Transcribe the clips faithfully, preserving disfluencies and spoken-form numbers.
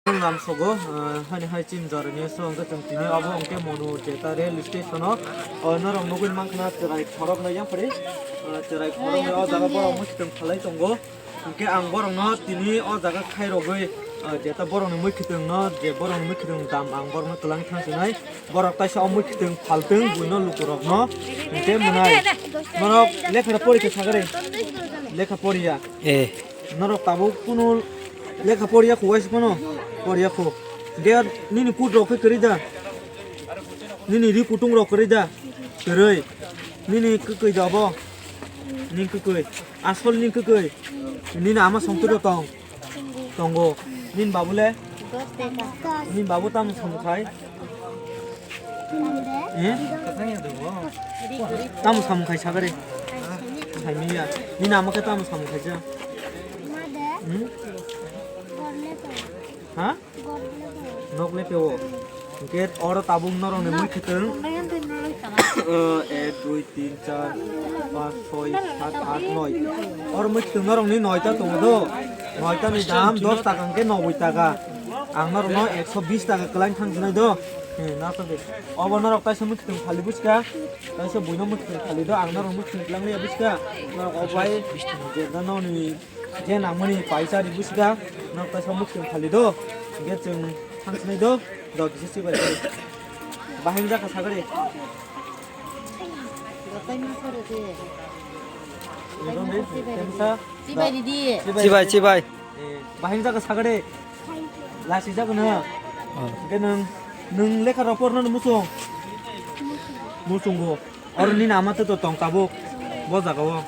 Lamsogo, eh, hani hai chini jorani so hwnkhe chwng tini obo hwnkhe Monu jeta rail station o, o norok nugwi mankha chwrai khoroknwi yang phari, eh, chwrai khoroknwi o jaga borok mwkhwtwng phalai tongo. Hwnkhe ang borokno tini o jaga khairogwi, eh, jeta borokni mwkhwtwngno, je borokni mwkhwtwng dam ang borokno twlang thangsinai. Borok taisa o mwkhwtwng phaltwng buino lukurokno hwnkhe mwnai. Norok lekha pori khe sagari. Lekha poriya. Eh. Norok tabuk kunu lekha poriya kho waisa phano poriya kho. Hwnkhe nini put rok khe kwrwi da? Nini ri kutung rok kwrwi da? Kwrwi. Nini kwkwi da obo? Nini kwkwi. Asol ni kwkwi. Nini ama songtwrwi tong. Tongo. Nini babu le? Nini babu tamo samung khai? Eh? Tamo samung khai sagari? Khai miya. Nini ama khe tamo samung khai ja? Hmm? Ha? Nok le peo. Hwnkhe oro tabuk norokni mwkhwtwng, eh, ek, dui, tin, char, panch, soi, sat, aat, noi. Oro mwkhwtwng norokni noita tongo do. Noita ni dam dos taka hwnkhe noboi taka. Ang norokno ekso bis taka kwlaina thangsinai do. Hmm, nato de. Obo norok taisa mwkhwtwng phali buchka. Taisa buino mwkhwtwng phali do. Ang norok mwkhwtwng kwlanglia buchka. Norok obai je da noni je nangmani paisa ri buchka. Norok taisa mwkhwtwng phali do. Hwnkhe chwng Thangsinai do, do kisa chibai. Bahai wngjakha sagari. Chibai, chibai. Eh, bahai wngjakha sagari. Lasi jago na. Oh. Hwnkhe nwng, nwng lekha rok porno ni muchung. Muchungo. Oro nini ama to tong tabuk bo jaga o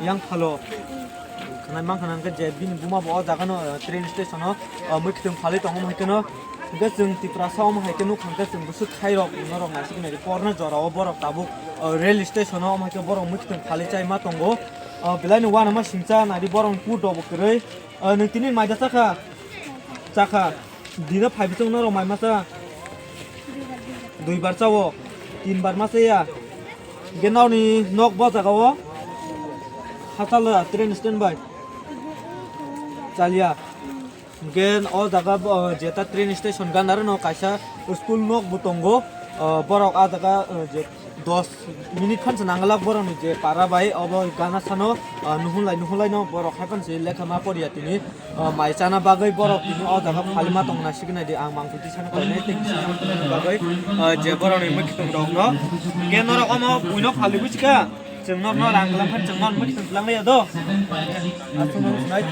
yang phalo. Khwnai mankha nang khe je bini buma bo o jaga no, eh, train station o, eh, mwkhwtwng phalwi tongo hai kheno. Hwnkhe chwng Tiprasa omo hai khe nukha hwnkhe chwng bwswk khairok norok naisik nai porno jora o borok tabuk, eh, rail station o omo hai khe borok mwkhwtwng phalwi chai ma tongo. Eh, belai ni uanama singcha nai di borok ni put rok bo kwrwi. Eh, nwng tini mai da chakha? Chakha. Dino phai bising norok mai masa? Duibar chao. Tinbar masa ya. Hwnkhe nokni nok bo jaga o. Hachal train stand bai. Chalia. Hwnkhe o jaga bo, jeta train station ganaro no kaisa school nok bo tongo. O, borok a jaga, o, je dos minute phan se nanglak borokni je para bai obo gana sano, ah, nuhunlai nuhunlai no borok hai phan se lekha ma poriya tini, ah, mai chana bagwi borok tini o jaga phalima tong nai siknai di ang mangpili sana koinai tei kisa bagwi, ah, je borokni mwkhwtwng rok no hwnkhe norok omo buino phali buchika chwng norno rang kwlangkha chwng norno mwkhwtwng kwlangya do. Aswk no nai.